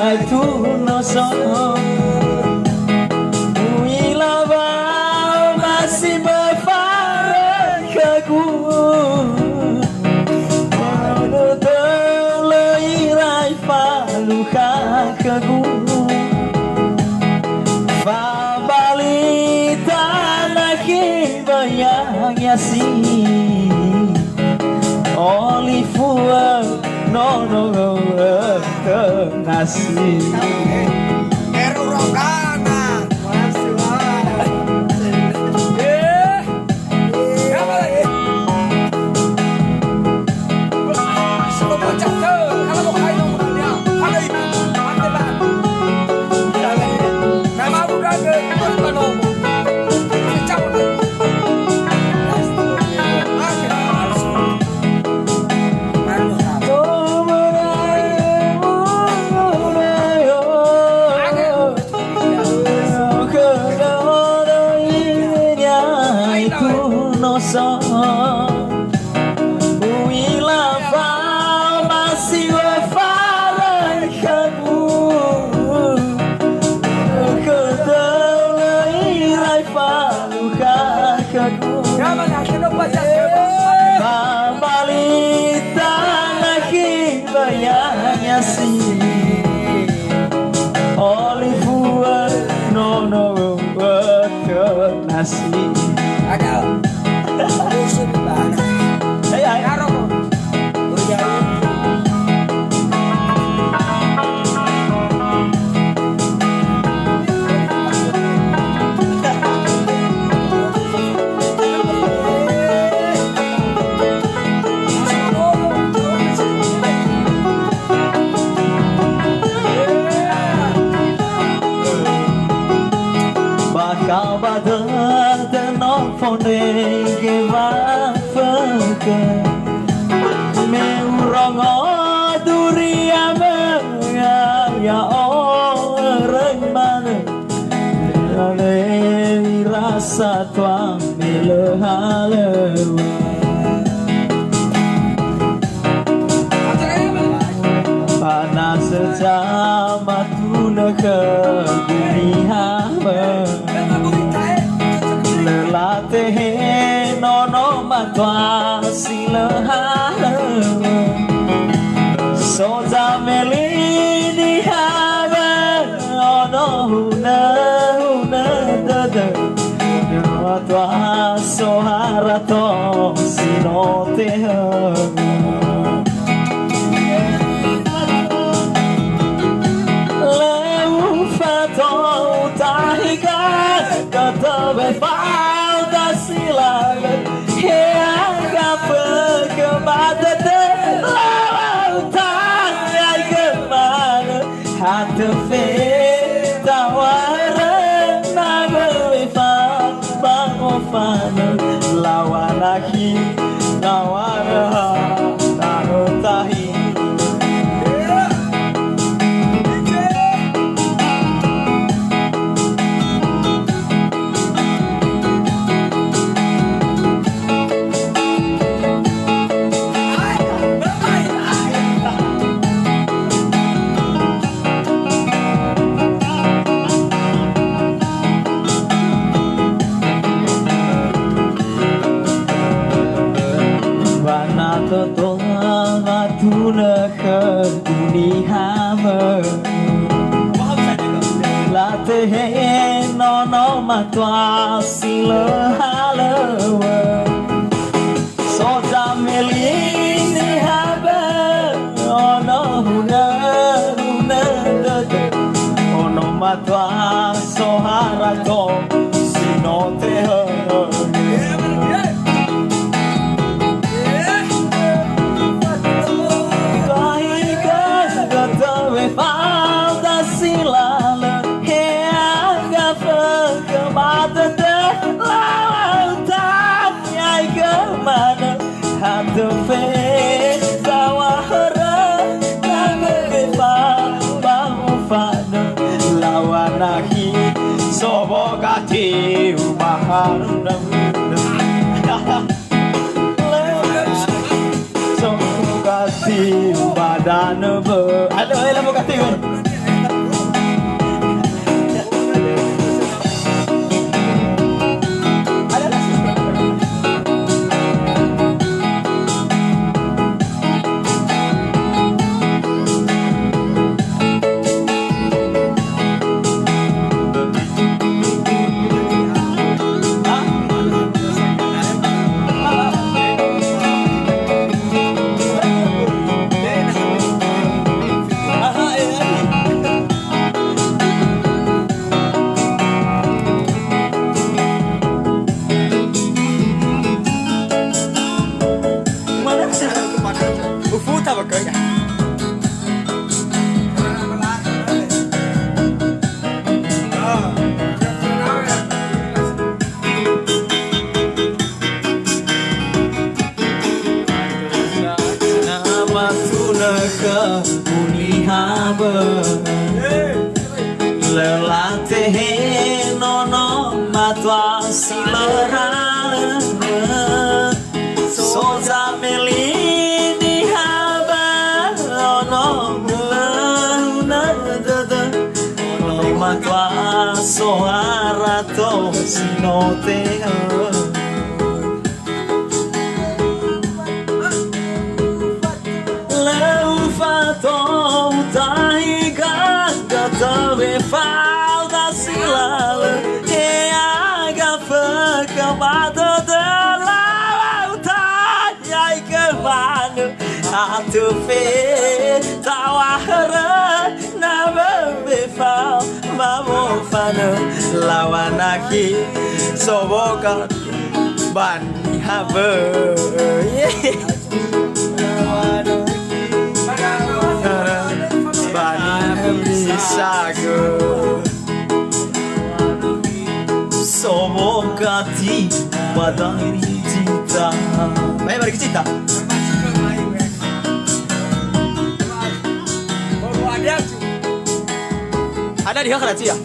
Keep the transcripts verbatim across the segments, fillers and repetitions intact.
Aetu no so, u'ila wa'omasi möfarö khögu. Dödöu lö irai falukha khögu. Fabali tanakhi ba yangasi. Olifu'ö nono-Gu ötö nasi. Eru Rogana. Eh. U'ila wa'omasi möfarö khögu. Dödöu lö irai falukha khögu. Fabali tanakhi ba yangasi. Olifu'ö nono-Gu ötö nasi. Ada. Musuh di mana? Hei, hei. Naro. Oh, ya. Bakha ba dödö no fondrege wafökhö, me urongo duria mö'aya ya'o öröi manö. Lale ira satua me lö halöŵö. Ba na sö zamatunö khögu niha mö. Lö latehe nono matua si lö halöŵö. So zameli niha mö. Ono hunö, hunö dödö, matua so harato si no tehögö. Lö ufato utahiga, götö wefao dasila, he aga fökhö ba dödö, lawa utahiga manö. Hatö feta wara na möi fa ba mofanö, lawa nakhi, lawa röha, tanö tahi. Ba na totoa watunö khögu niha mö. Latehe nono matua si lö halöŵö. So zameli niha böi, ono hunö, hunö dödö, ono matua so harato si no tehögö. Lahi götö wefao dasila, lö he aga fökhö ba dödö, lawa uta Yaigö manö hatö feta wahörö, na möi fa ba ufanö, lawa nakhi so wogati umaharö. So wogati umadanö bö. Halo, halo, wogati, bö. Khö niha bö'ö. Lö latehe nono matua si lö raömö. So zameli niha ba ono lö dödö. Ono matua so harato si no tehö. Lö ufatou tahi gaga töwe fao dasi lalö, he aga fökö ba dödö lawa uta yai kö manö, atu fe tawa hörö. Na wöwe fao ba mofanö, laŵa nakhi sowoga ba niha bö'ö. Ba niha sagö. Sowoga ti ba dari cita. Mai bari cita. Ada di hak raja.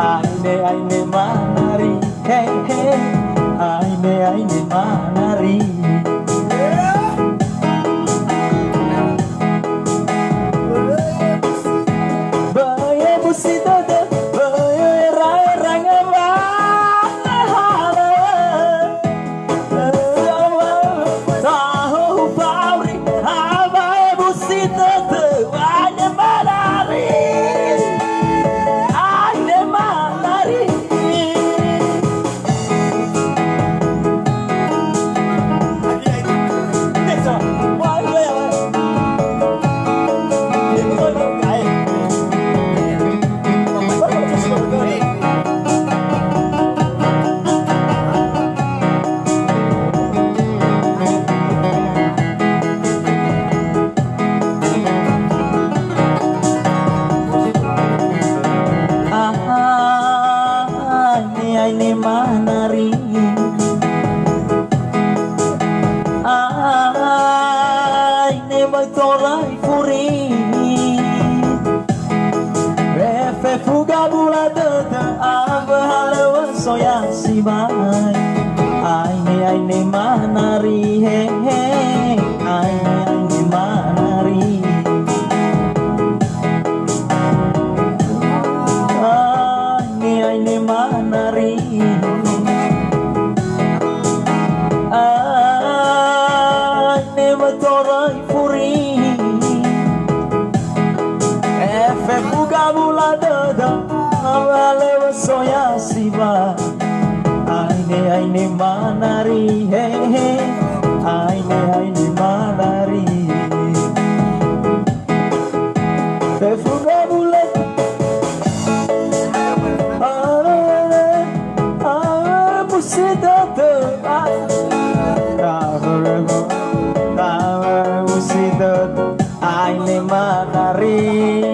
Aine, aine manari, he, he. Aine, aine manari. Böi busi dödö, böi era-era ngawalö. Aine, aine manari. Aine böi tola ifuri. Fefu gabula dödö, awö halöŵö soya sibai. Aine, aine manari, he, he. Aine, aine manari. Aine, aine manari. Aine böi tola furi. Fefu gabula dödö, awö halöŵö soya sibai. Aine, aine manari, he, he. Aine, aine manari. Fefu gabula. Awö, awö, musi dödö. Awö, awö, musi dödö. Aine manari.